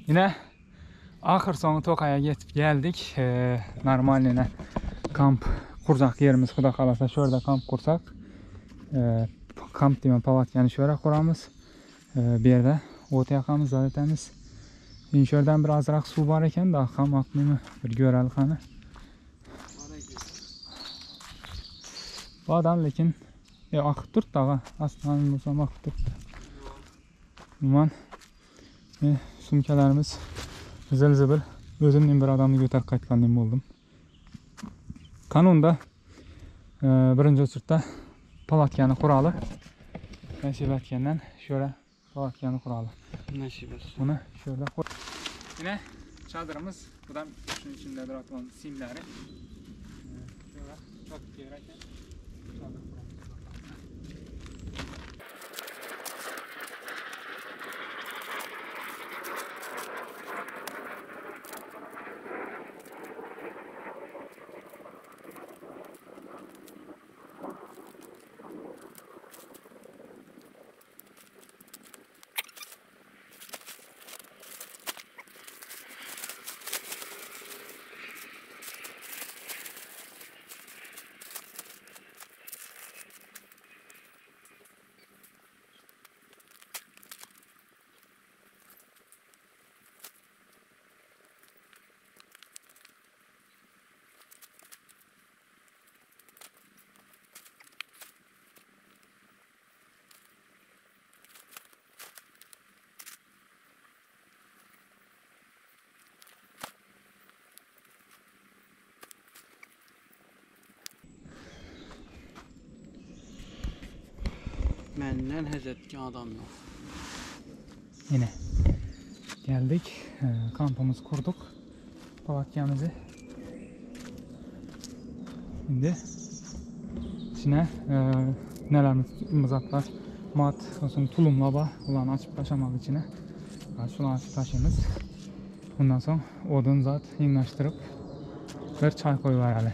Ine ahyr soňy tokaýa ýetip geldik. Normalny ine kamp kurjak ýerimiz Huda halasa şu ýerde kamp kursak. Kamp diýmän palatkany şu ýere kuramyz. Bu ýerde ot ýakamyz, zat etemiz. Indi şu ýerden bir azrak suw bar eken, da akam akmymy bir göreli hany. Bu adam lekin e, akyp durdy aga. Aslında bolsam akyp durdy. Umuman e, sumkalarymyz zil-zibil. Özüm bir adamny göterip gaýtgan boldum. Kanunda e, birinji oçurtda palatkany kuraly. Nasip etgenden şöyle palatkany kuraly. Nasip etsin. Bunu şöyle kur. Yine çadırımız. Bu da şunun içinde duran simleri. Şöyle çok gereken çadır kuralım. Menden hez etken adam yok. Yine geldik. Kampımızı kurduk. Palatkamızı. Şimdi içine e, nelerimiz var? Mat, olsun tulumla ba. Ulan açıp taşamalı içine. Şunu açıp taşıyımız. Bundan sonra odun zat yığnaştırıp bir çay koyuver hele.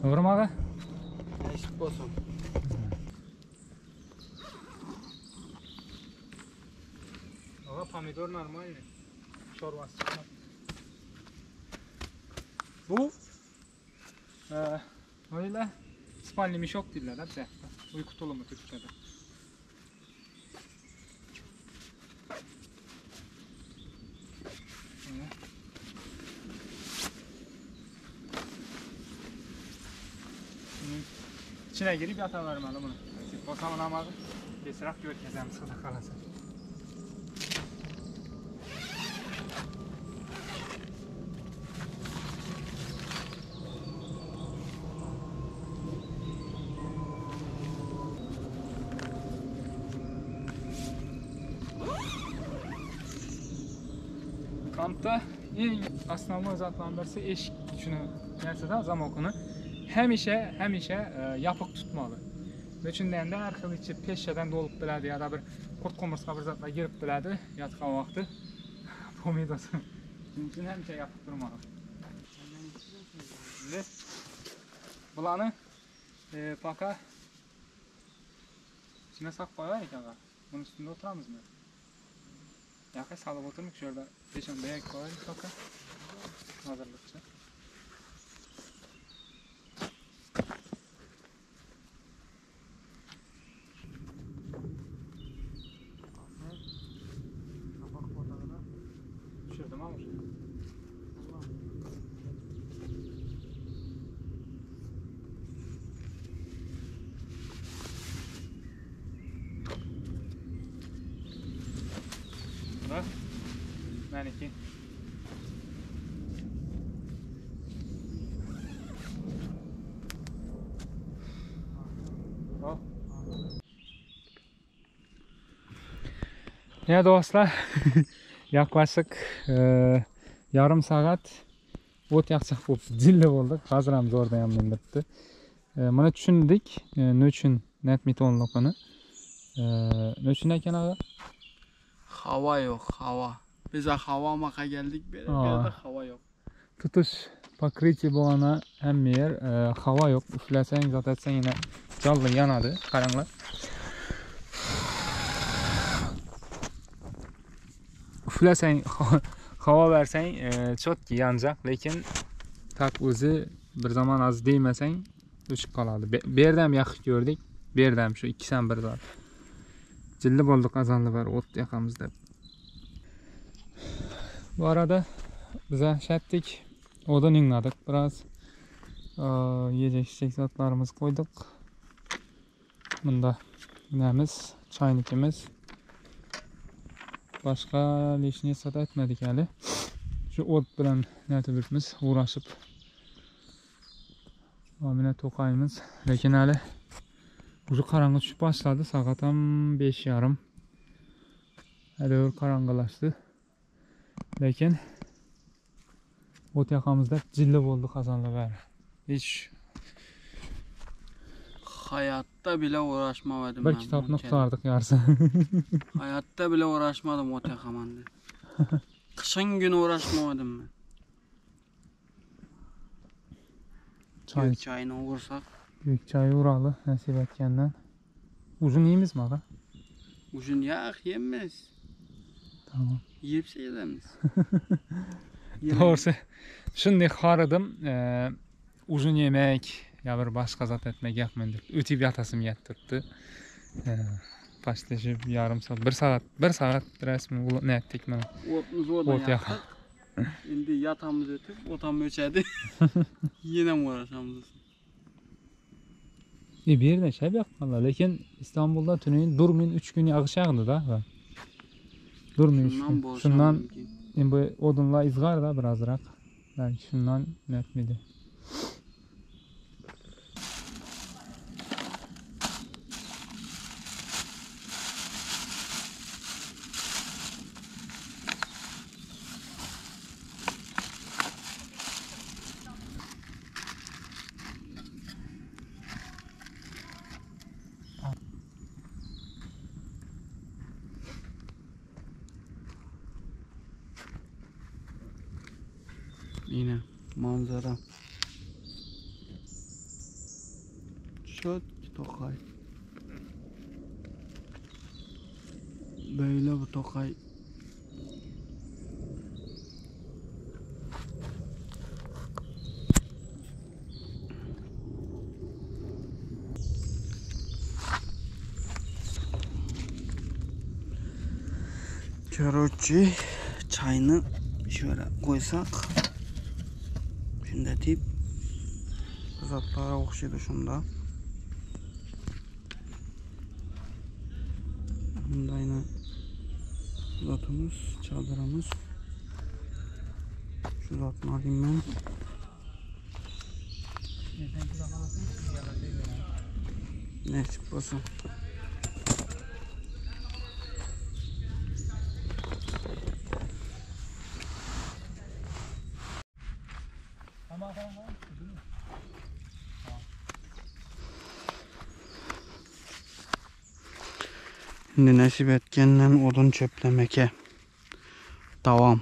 Doğru mu aga? Nasip olsun. Aga pomidor normalny. Çorbası çıkmaz. Bu e, öyle spalni mişok diller da bize. Uyku tulumu Türkçe'de. Öyle. Bunun İçine girip yatavermeli bunu. Bakalım namazı. Geçirak gör kezem sıkıda kalasa. Kampda eng основной zatlardan birisi eshik shuni narsada zamokini hemişe hemişe e, yopiq tutmalı. Nechun deganda har xil ichi peshadan to'lib biladi ya da bir qurt qumursqa bir zatlar girib biladi yotgan vaqti. Bo'lmaydi. Shuning uchun hamisha yopiq turmalı. Şimdi bularni e, paka ichine solib qo'yaylik ag'a. Buni ustida o'tiramizmi? Yoqqa solib o'tirmik shu yerda peshanbaga qo'yaylik paka. Hozirlikcha. Tushirdim ama o'sha. Bu meniki. Hop. Ya dostlar yaklaşık e, yarım saat o't yoqsak bo'lib jilla bo'ldik. Hozir ham zo'rdan ham mindiribdi. E, mana tushundik e, nima uchun net metonligini. E, nima uchun ekan ag'a? Hava yok hava. Bize hava maka geldik bir Aa. yerde hava yok. Tutuş покрытие bo'lgani hamma yer e, havo yo'q. Üflasang, zot etsang yana jonli yonadi. Qaranglar. Üflasang. Hava berseň çotki ýanjak, lekin tak özi bir zaman az diýmeseň öçüp galady. Bu ýerde hem ýakyp gördük. Bu ýerde hem şu ikisem bir zat. Jilli bolduk azanly bäri ot ýakamyz dep. Bu arada bize şätdik. Odun ýygnadyk biraz. Ýyjek içjek zatlarymyzy goýduk. Munda nämiz, çaýnikimiz. Başga lişniý zat etmedik häli. Şu ot bilen nätibirimiz uğraşyp. Mine tokaýymyz. Lekin häli uly garaňky düşüp başlady. Sagatam beş ýarym. Häli bir garaňkylaşdy. Lekin ot ýakamyzda jilli boldy kazanla bäri. Hiç Haýatda bile uğraşmawadym. Bir kitapny gutardyk ýarysy. Haýatda bile uğraşmadym ot ýakaman diýip. Gyşyň güni uğraşmawadym men. Çaý. Gök çaýyny ursak. Gök çaýy uraly nesip etgenden. Uzun iýmizmi aga? Uzun ýak ýemez. Tamam. Ýiyip seýlemiz. Dogrusu şunday harydym uzun yemek ýa bir başga zat etmek ýakmyn diýip ötüp ýatasym gelip durdy. Başda şu ýarym saat, bir saat, bir saat resmi nätdik mana. Ot ýakdyk. Indi ýatamyz ötüp, otam öçedi. Ýenem uğraşamyz. E bir ýerden şäp ýakmalylar. Lekin İstanbulda tüneýin durmyn 3 gün ýagyş ýagdy da. Durmyn 3 gün. Şundan indi bu odunla izgar da birazrak. Belki şundan netmedi. Ine manzara. Çöt tokay. Böyle bu tokay. Korotçi çayını şöyle koysak şunda tip zatlara okşaydı şunda. Bunda yine zatımız, çadırımız. Şu zatını alayım ben. Nesip olsun. Şimdi nesip etkenden odun çöplemeke. Dawam.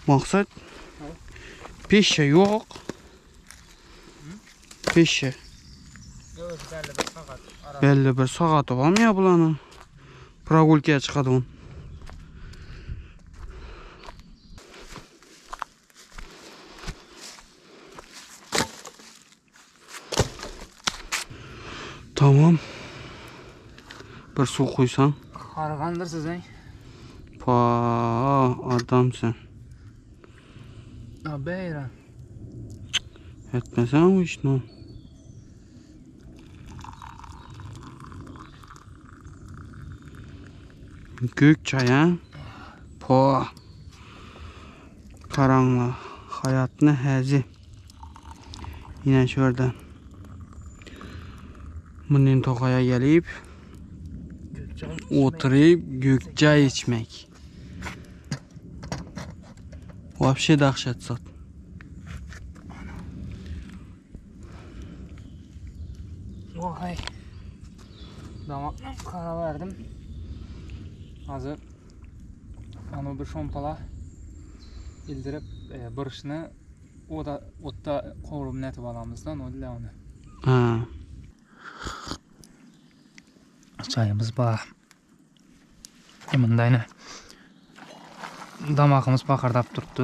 Maksat pişe yok. Pişe. Belli bir saat barmy ya bulanyň? Progulka çykadyň. Tamam. Bir suw guýsaň. Hargandyr siziň. Pa, adamsyn. A beýre. Etmeseň bu işni. Gök çaý ha? Po. Garaňla, haýatny häzi. Ine şu ýerde. Mundan tokaýa gelip oturyp gök çaý içmek. Wapşe dahşet zat. Vay. Damakdan kara verdim. Hazır. Onu bir şompala ildirip e, buruşunu o da otda kovurup netip alamızdan o dile onu. Ha. Çayımız bar. Munda ine damagymyz pakyrdap durupdy.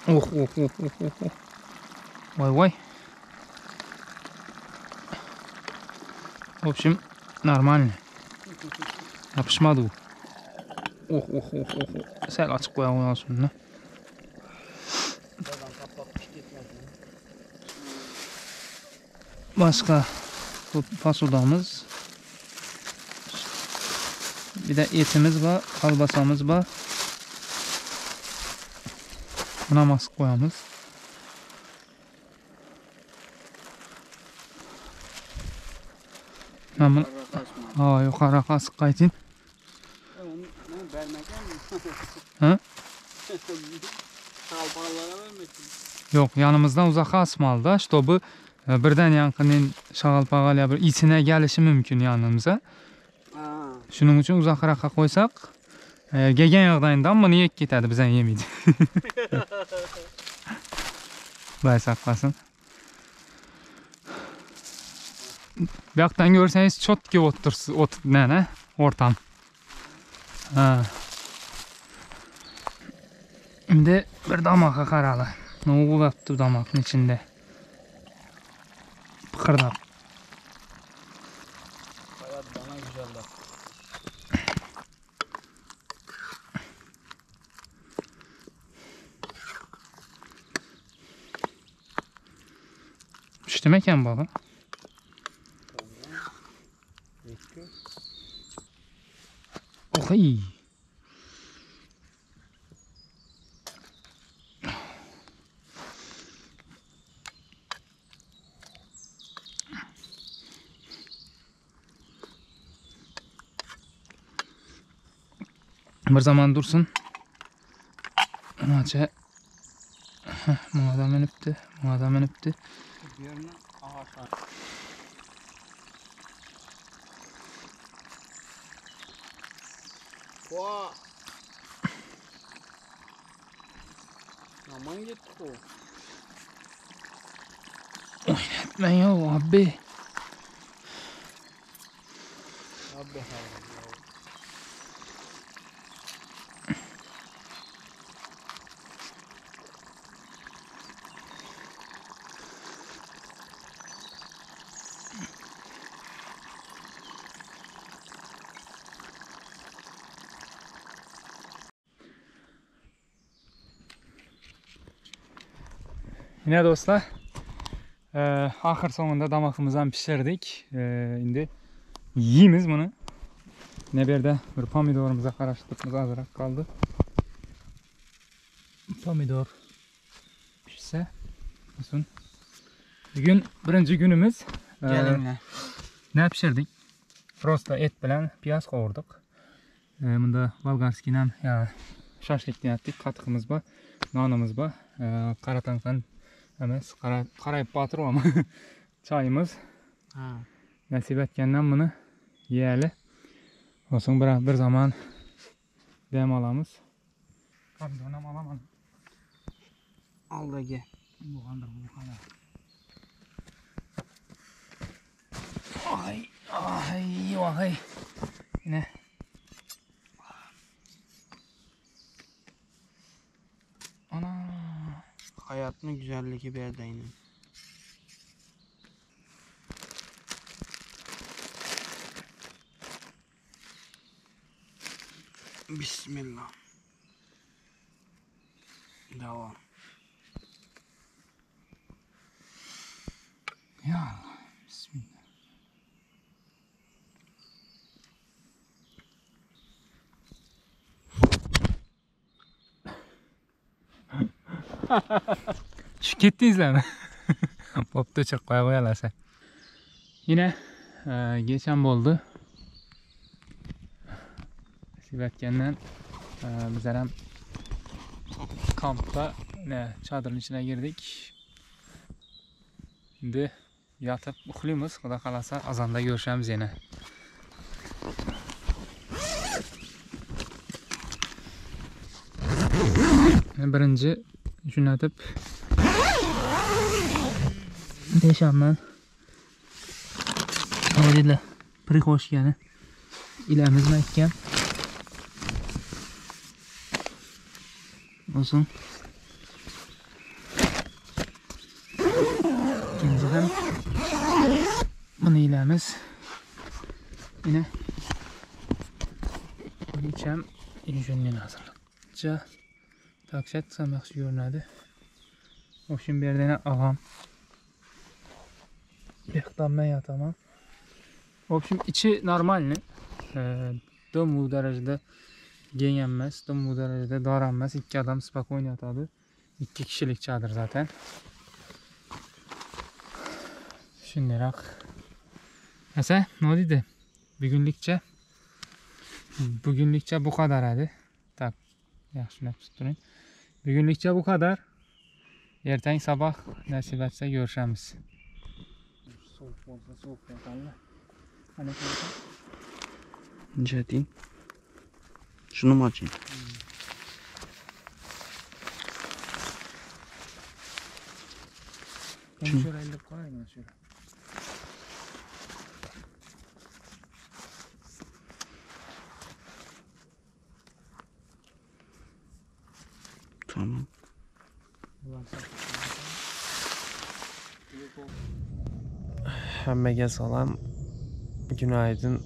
Oh oh oh oh oh oh. Vay vay. В общем, нормально. Yapışmadı bu. Oh oh oh oh. oh. Sel açık koyalım ondan sonra. Başka bu fasudamız. Bir de etimiz var, kalbasamız var. Buna mask koyamız. Ben bunu Aa, yukarı kasık kaytın. Ha? Yok yanımızdan uzaka asmalı da, чтобы birden yankının şagal pagal ya bir içine gelişi mümkün yanımıza. Şunun için uzakrakka koysak, gelgen ýagdaýynda bunu yek ketedi, bizden yemeydi. Bay saklasın. Bu ýakdan görseňiz çot gibi otursun, ot ne ne ortam. Ha. Şimdi bir damaka karalı. Ne oldu damakın içinde? Pıkırdap. Hayat bana güzel Pişti eken baba? Oy. Bir zaman dursun. Maça. Muňa da minipdi, muňa da minipdi. Aman gitti o. Oynatma ya abi. Abi Yine dostlar, ahır sonunda damakımızdan pişirdik. Indi yiyimiz bunu. Ne bir de bir pomidorumuza karıştırmamız azırak kaldı. Pomidor pişse olsun. Bugün birinci günümüz. Gelinler. Ne pişirdik? Prosta et bilen piyaz qovurduk. Bunda bolgarskiy ya şaşlikni yaptık. Katkımız var, nanımız var. Qara tankan emas, qara qarayıp batır ama çayımız. Ha. Nasip etkenden bunu yiyeli. Olsun bir, bir zaman dem alamız. Pomidorunu alamadım. Al da gel. Bu kadar, bu kadar. Ay, ay, vay. Yine. Ana. Hayatın güzelliği bir yerde yine. Bismillah. Devam. Ya Allah. Bismillah. Düşüp ketdiňizlermi? Bopdy öçürip goýa goýalarsa. Ine, geçen boldy. Nesip etgenden bizler hem kampda ne çadyrın içine girdik. Indi Ýatyp uklymyz, Huda halasa azanda görşämiz ýene. Birinji jünedip Deşandan Öyle prihoşkany ilemiz mekkem. Olsun. Ikinji hem bunu ilämiz. Ine. Bunu içem injünlen hazırlıkça. Takşat sam yaxşı görünedi. Obşim bir yerden ağam. Bexdan ben yatamam. Obşim içi normalni. Dım bu derecede geng emas, dım bu derecede dar emas. Ikki adam spokойно yatadi. Ikki kishilik chadir zaten. Shundayroq. Asa, nima deydi? Bugunlikcha bugunlikcha bu qadar edi. Tak, yaxshilab tutib turing. Bugunlikcha bu qadar. Ertang sabah nasib etsa görüşemiz. Soğuk bolsa soğuk yatalla. Ana Neçe Şunu mu açayım? Onu şöyle ellip koyayım şöyle. Tamam. Hemməgə salam. Günaydın.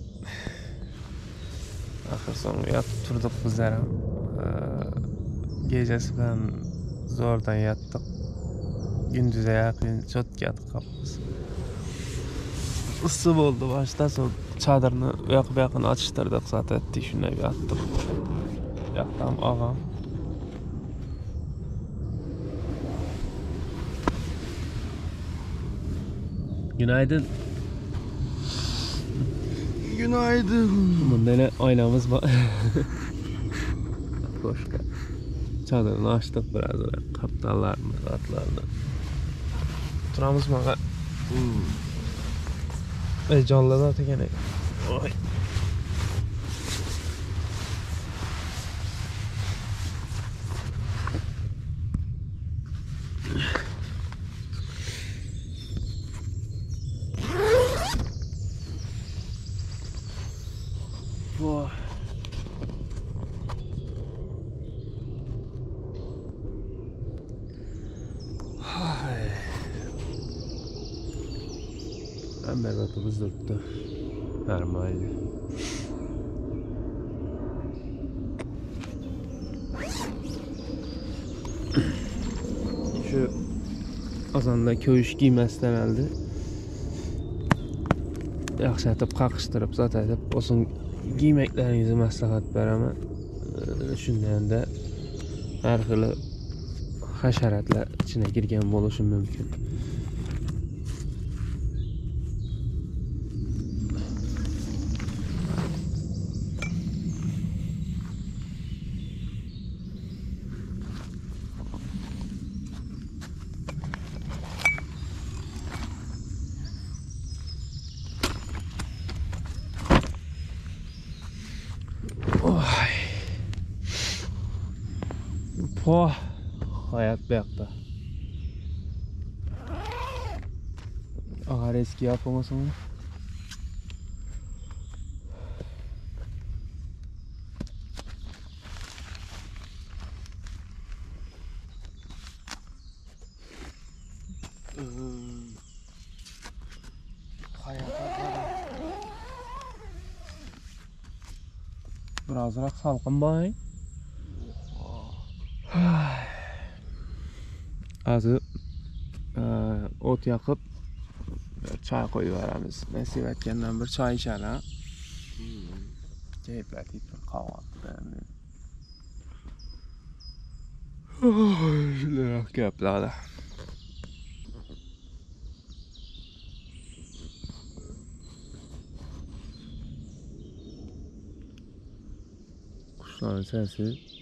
Axır sonu yatıp durduk bizler. Gecesi bilen zordan yattık. Gündüze yakın çok yattık kapımız. Issy boldy başda sol çadyryny ýakyp ýakyn açyşdyrdyk zat etdik şunda ýatdyk. Ýatdam agam. Günaydın. Günaydın. Bunda ene aýnamyz bar. Koşka. Çadyryny açdyk biraz gapdallaryny, zatlaryny. Oturamyz maňa. Ey janly zat ekeni. Oy. Oh. Hemme zatymyz durupdy. Normalny. Şu azanda köwüş giýmezden aldy. Ýagşy atyp kakyşdyryp zat edip olsun giýmekleriňizi maslahat beremen. Şundan-da her hili haşaratlar içine girgen boluşy mümkin. Poh, hayat bu ýakda. Agar eski ýapylmasyň. Birazrak salkyn baý. Azy ot ýakyp çaý goýuberemiz. Nesip etgenden bir çaý içeli ha. Keýpläp bir kahwalty berelim. Şundan gepler. Kuşların sesi.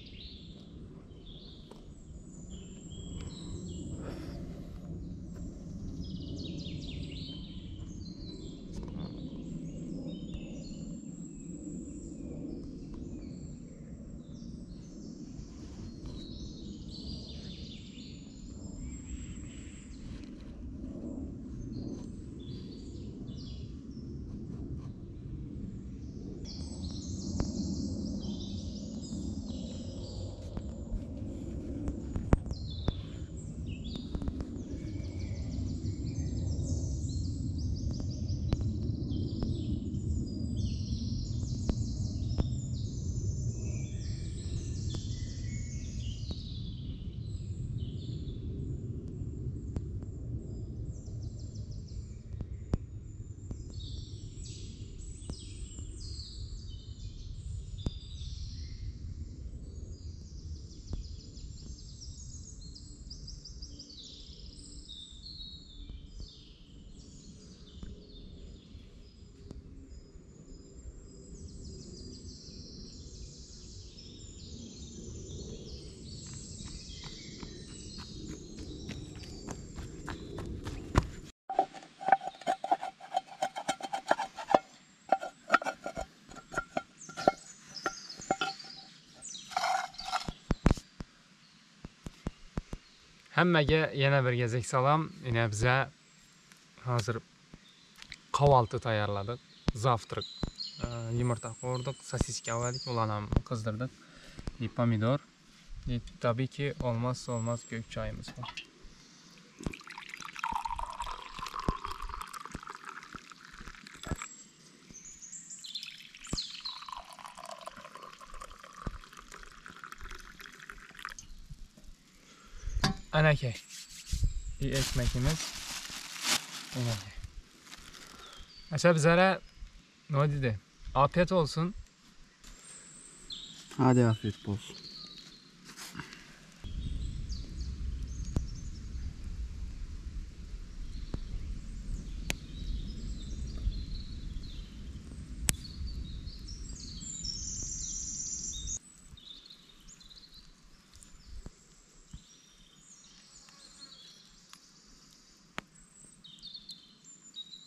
Hemmäge ýene bir gezek salam. Ine bize hazir kahvaltı taýýarladyk. Zawtrak. Ýumurta gowurdyk, sosiska aldyk, olanam gyzdyrdyk. I pomidor. I tabii ki olmazsa olmaz gök çaýymyz bar. Anakey. Bir ekmekimiz. Anakey. Aşağı bizlere ne dedi? Afiyet olsun. Hadi afiyet olsun.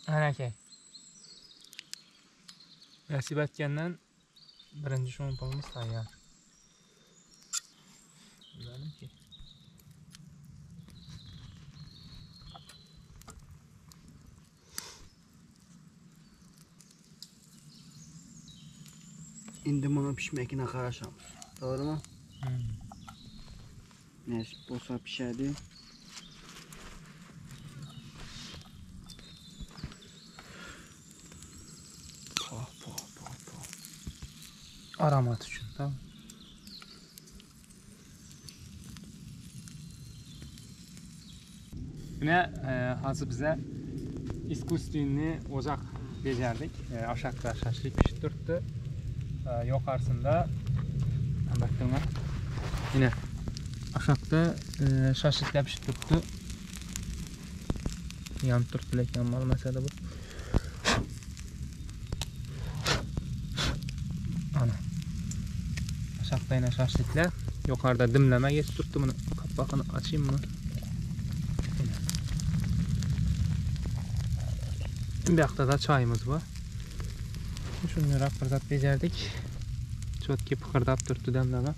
Anakey. Nasip etgenden birinci şomponumuz tayyar. Bilelim ki. Indi bunu pişmekine karışamız. Doğru mu? Nesip olsa pişerdi. Poh poh poh poh. Aromat üçün tamam. Yine e, hazır bize iskusственный ocak becerdik. E, aşağıda şaşlık pişip durdu. E, yukarısında baktım Yine aşağıda e, şaşlıklar pişip durdu. Yanıp durdu lekin yanmalı mesele bu. Ana. Aşağıda yine şaşlıklar. Yukarıda dimleme geç tuttu bunu. Kapağını açayım mı? Yine. Bu yoqda da çayımız var. Şunu rapırdat becerdik. Çotki pıkırdap durdu demleme.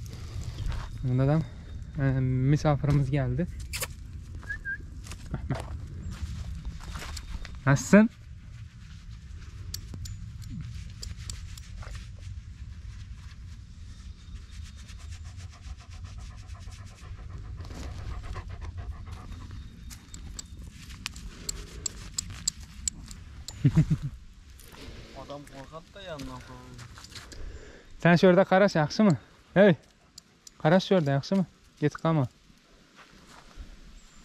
Bunda da e, misafirimiz geldi. Nasılsın? Adam korkat da yanına koyuyor. Sen şurada qaraş yaxshimi? Hey. Qaraş şurada yaxshimi? Ket qalma.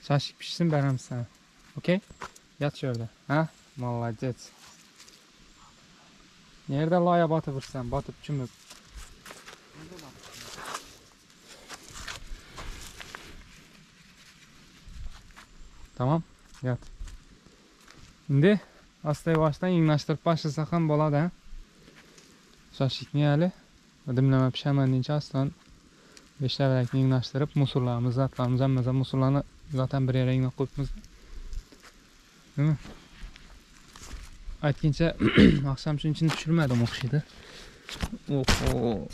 Şaşık pişsin berem sana. Okey? Yat şurada. Ha? Молодец. Nerede laya batıp Batıp çümüp. Tamam, ýat. Indi asta-ýuwaşdan ýygnaşdyryp başlasak hem bolady, hä? Şaşlikni ýaly dymlama pişämän diýinçä aslan beşläbiräkini ýygnaşdyryp, musurlarymyzy, zatlarymyzy hemmesem musurlaryny zaten bir ýere ýygnap goýupmyz. Değil mi? Aýtgynça akşam şunuň içini pişirmedim okşydy. Oho.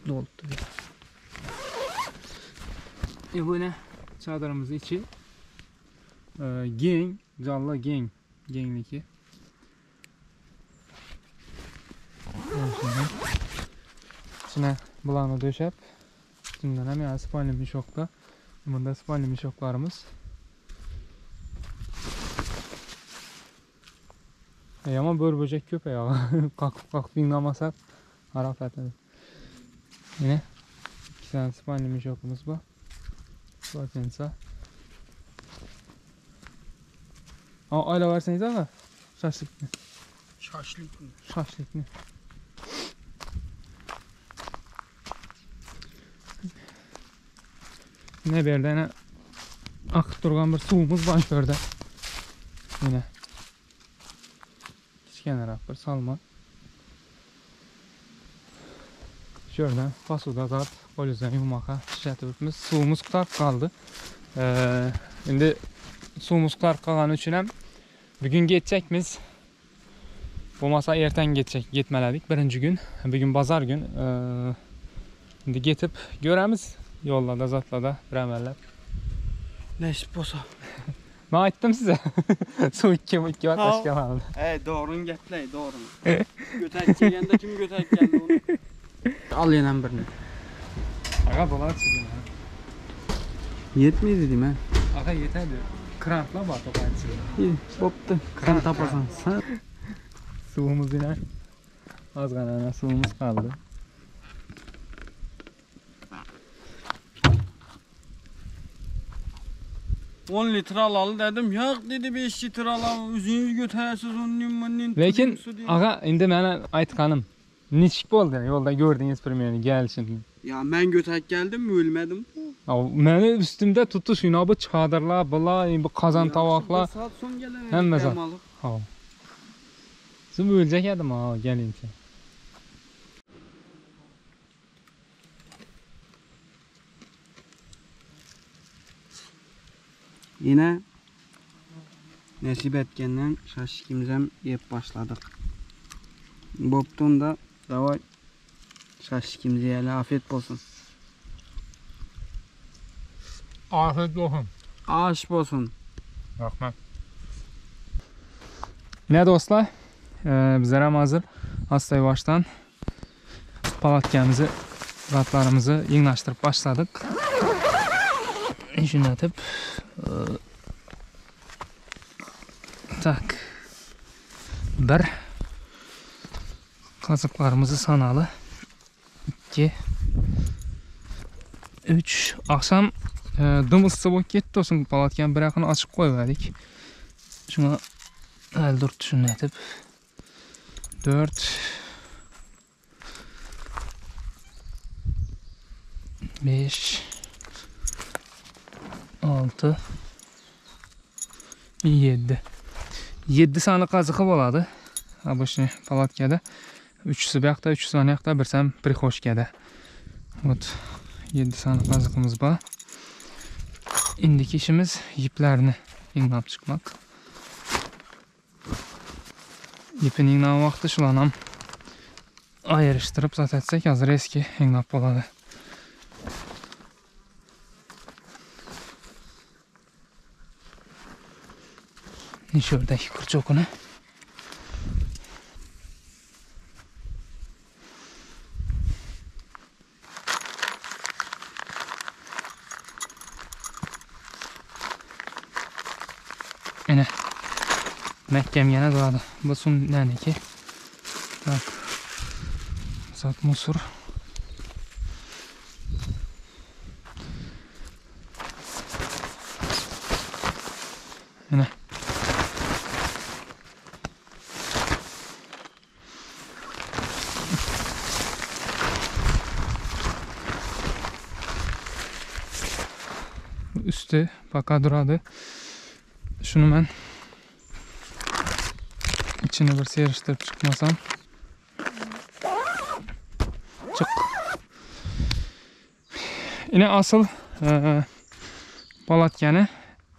Dolupdy. E bu ne? Çadyrymyz içi. Giň, jalla giň, giňliki. İçine bulany döşäp, içinden hem ýa spalny mişokda. Bunda spalny mişoklarymyz. E ama bör böcek köp ya. Kalkıp kalkıp ýygnamasak harap etmedi. Yine iki tane spalny mişokumuz bu. Polotенца. A ayla verseniz aga. Şaşlıkny. Şaşlikmi? Şaşlıkny. Ne bir ýerde akyp durgan bir suwumyz bar şu ýerde. Ine. Kiçkeneräk bir salma. Şu ýerden posuda zat golüzden ýuwmaka işletibipmiz. Suwumyz gutaryp galdy. Indi suwumyz gutaryp galany üçin hem bugün geçjekmiz. Bolmasa erten geçjek, gitmeledik birinji gün. Bugün bazar gün. Indi getip göremiz ýolda-da zatla-da bir emellep. Nesip bolsa. Men aýtdym size. Suw ikki ikki bat başga galdy. Ey dogryny gepleý dogryny. Götäk gelende kim götäk geldi onu. Al ýenem birini. Aga bolar çizim. Ýetmedi diýme. Aga ýetedi. Krantla bar tokaýyň içinde. İyi, bopdy. Sen taparsan. Sen. Suwumyz ine. Az gana suwumyz galdy. 10 litre alaly dedim. Ýok dedi 5 litre alalım. Özüňiz göterersiz onun munnin. Lekin aga indi meni aýtganym niçik boldy ýolda gördüňiz primeni gelişin. Ya men götäk geldim ölmedim. Ya meni üstümde tutuş ina bu çadyrlar, bula, bu kazan tabaklar. Bir saat soň gelen. Hemme zat. Ha. Siz ölecek edim ha gelinçe. Yine nesip etkenden şaşlikimizem yiyip başladık. Boptun da davay şaşlikimizi yiyelim. Afiyet bolsun. Afiyet olsun. Aş bolsun. Rahmet. Ne dostlar, bizler hem hazır hasta ýuwaşdan palatkamyzy, zatlarymyzy ýygnaşdyryp başladyk. Şunatip. Tak. Bir kazıklarymyzy sanaly. 2 3 Agşam dym yssy bolup ketdi olsun palatkany bir ýakyny açyp goýberdik. Şuňa el durupdy şuny edip. 4 5 6 7 7 sany gazyky bolady. Обычный palatkada. Üçüsi bu ýakda, üçüsi ana ýakda, birsem prihoşkada. Вот 7 sany gazykymyz bar. Indiki işimiz ýiplerini ýygnap çykmak. Ýipini ýygnan wagty şulanam aýyryşdyryp zat etsek hazır eski ýygnap bolady. Şuradaki kurçokunu. Ine. Mähkem ýene durady. Bu sum näneki? Tak. Zat musur. Ine. Üsti baka durady. Şuny men içini bir serişdirip çykmasam. Çyk. Ine asyl e, palatkany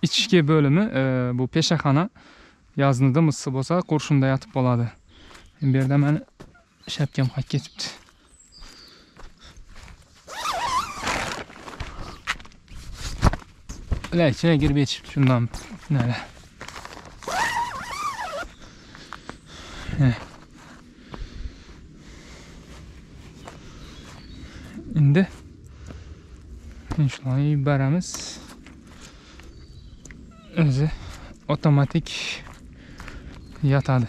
içki bölümi e, bu peşehana ýaznyda yssy bolsa gurşunda ýatyp bolady. Bu ýerde meni şäpkem hak ketipdi. Bile içine girip ýetişip şundan näle. Indi şuny beremiz. Özi otomatik ýatady.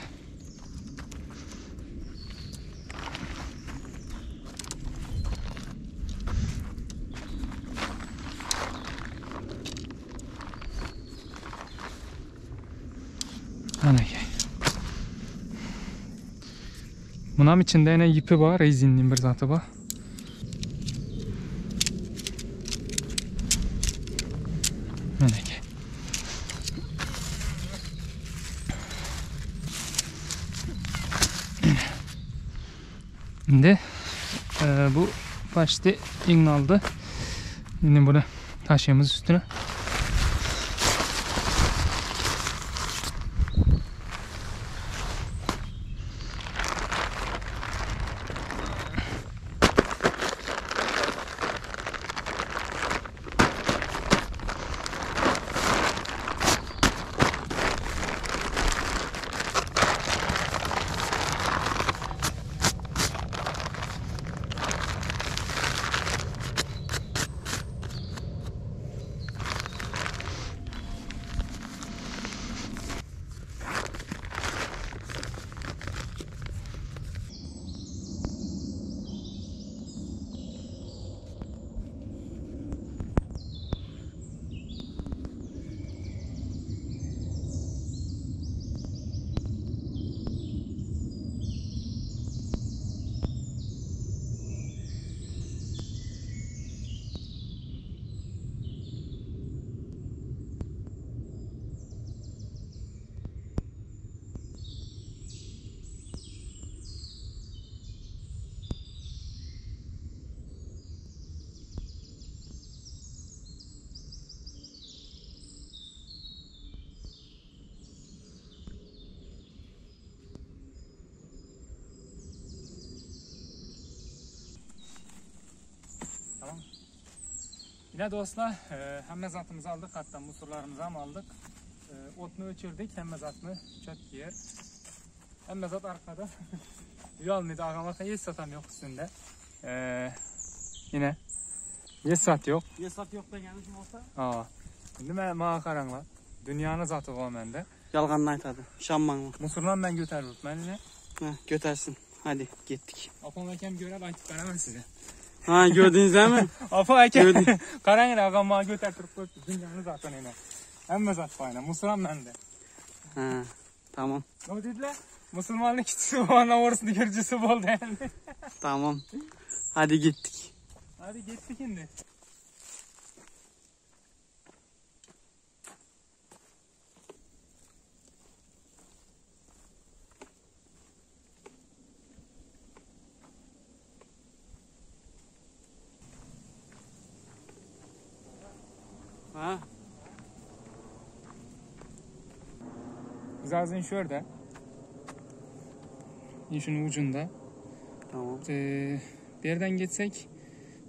Anakey. Bunam içinde ýene ýüpi bar, rezinli bir zaty bar. Anakey. Indi e, bu paçti iňňaldy. Indi bunu taşıyamız üstüne. Tamam. Yine dostlar, e, hemme zatımızı aldık, hatta musurlarımızı ham aldık. E, otunu öçürdük, hemme zatını çöp giyer. Hemme zat arkada. Uyalmıydı ağamakta hiç satam yok üstünde. E, yine hiç sat yok. Esat ýok degeni kim bolsa? Aa. Indi men maňa garaňlar. Dünýäni zaty bar mende. Ýalganyny aýtady. Şammaňmy? Musurlan men göterip men ine. Heh, götersin. Hadi gitdik. Apam ekem görer aýtyp beremem size. Ha gördüňizmi? Apa ekem. Garaň agam maňa göterip goýupdy. Dünýäni zaten ine. Hemme zat bar ine. Musuram mende. Ha, tamam. Ne dediler? Musulmanlık kiçisi bana orasını görücüsü boldy yani. Tamam. Hadi gittik. Hadi gittik indi. Ha? Zaten şurada. Şunun ucunda. Tamam. Ee, bir yerden geçsek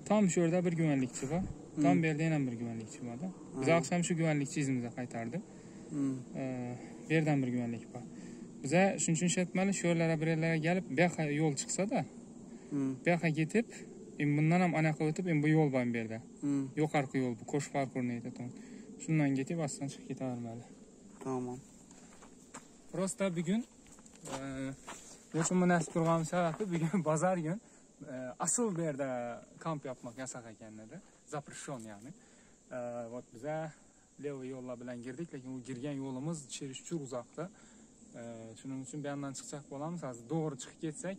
tam şurada bir güvenlikçi var. Tam bir yerde yine bir güvenlikçi var da. Biz akşam şu güvenlikçi izimize qaytardı. Hmm. Ee, bir yerden bir güvenlik var. Bize şunun için şey etmeli, şu yerlere bir yerlere gelip bir yol çıksa da Hmm. bir yoqa ketip, em bundan ham anaqa o'tib, em bu yo'l bor bu yerda. Hmm. Yuqorqi yo'l bu, qo'sh parkurni aytaman. Shundan ketib, astdan chiqib ketavermadi. Tamam. Просто bugun e, lekin bu narsa turganim sababi bugun bazar gün e, asıl bu yerda kamp yapmak yasak ekan dedi. Запрещен ya'ni. E, вот biza левый yo'llar bilan girdik, lekin u girgan yo'limiz чересчур uzoqda. E, shuning uchun bu yoqdan chiqsak bo'lamiz. Hozir to'g'ri chiqib ketsak,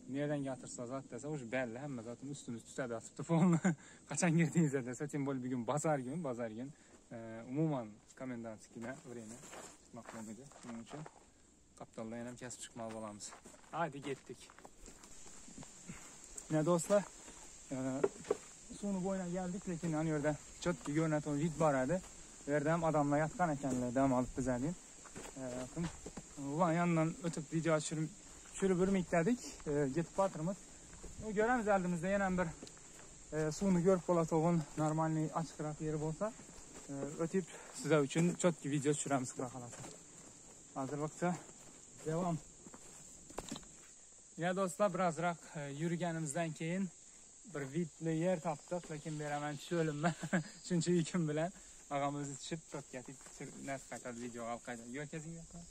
nereden getirsa zat desa, уже belli hamma zatini ustini tutadi yotibdi polni. Qachon girdingiz desa, тем более bugun bazar gün, bazar gün. Umuman komendantskine wremýa çykmak bolmaýdy. Şonuň üçin gapdaldan ýenem kesip çykmaly bolamyz. Hadi getdik. Ine dostlar, suwuny boýuna geldik, lekin ýan ýerde çotki görnäton wid bar edi. Bu ýerde hem adamlar ýatgan ekenler, dem alyp bize diýip. Bakın, ulan ýanyndan ötüp video düşürip, düşürip ürmeyik dedik. Getip batyrymyz. Göremiz elimizde ýenem bir Suwuny görüp bolatogun normalnyý açykrak ýeri bolsa ötüp size üçin çotki wideo düşüremiz Huda halasa. Hazırlykça devam. Ya dostlar birazrak ýürgenimizden keyin bir widli ýer tapdyk lekin beremen çölümme şunça ýüküm bilen agam özi düşüp çotki atyp näsip gaýtardy wideo alyp gaýdardy. Görkeziň ýokmy?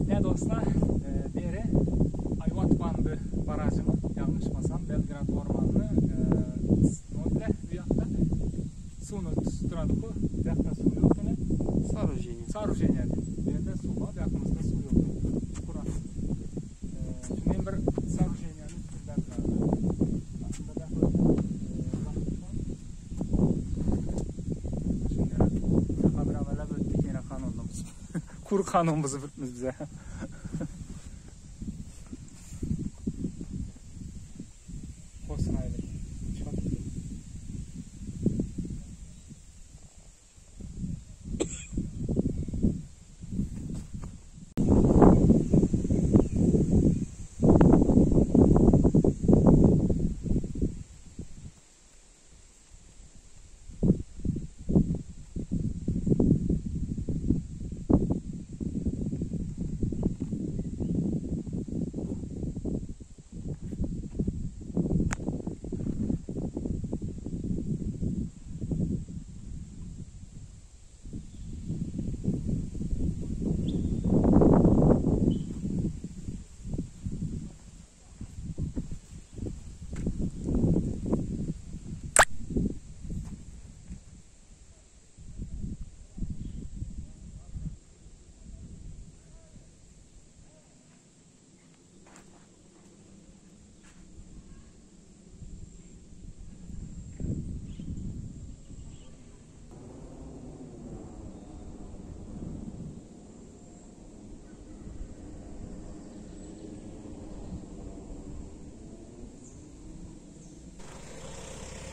Ne dostlar, e, beri Ayvat bandy barajymy, ýalňyşmasam, Belgrad ormanyny, e, ne bu ýakda suwuny tutduradyk-ku, bu ýakda suw ýok ene. Soorujeniýe. Soorujeniýe. Bu ýerde suw bar, bu ýakymyzda suw ýok. Kurak. Şundan bir soorujeniýäni üstünde durardy. Aslynda da Şimdi bir ameliyat ötdük yine kanunumuz. Kuru kanunumuzu bitmiş bize. Hoşraýlyk. Çok iyi.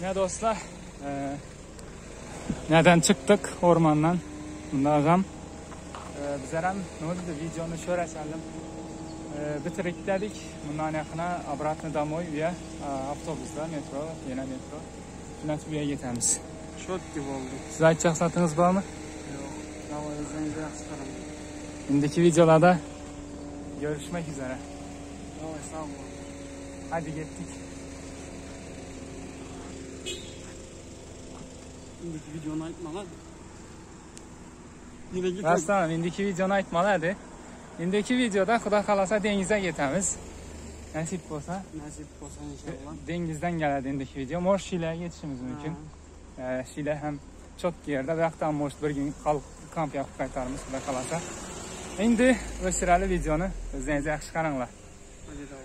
Ne dostlar, e, neden çıktık ormandan? Bunda ağam. E, bizler hem ne oldu videonu şöyle açalım. E, bitirik dedik. Bundan yakına obratno domoy üye avtobusda metro, yine metro. Jo'natib uyga yetamiz. Чётки boldy. Siz aytacak zatınız var mı? Ýok. Daway özüňize ýagşy garaň. Indiki videolarda görüşmek üzere. Daway sag boluň. Hadi gittik. Indiki videony aýtmaly hadi. Nire gitmek? Aslanım indiki videonu aytmalı hadi. Indiki videoda Xuda xalasa denize getemiz. Nasip bolsa. Nasip bolsa inşallah. Denizden geledi indiki video. Mor Şile'ye geçişimiz mümkün. Şile hem çok yerde ve hatta Mor bir gün kalk kamp yapıp qaytarımız Xuda xalasa. Indi ösürəli videonu özünüzə yaxşı qaranglar. Hadi daway.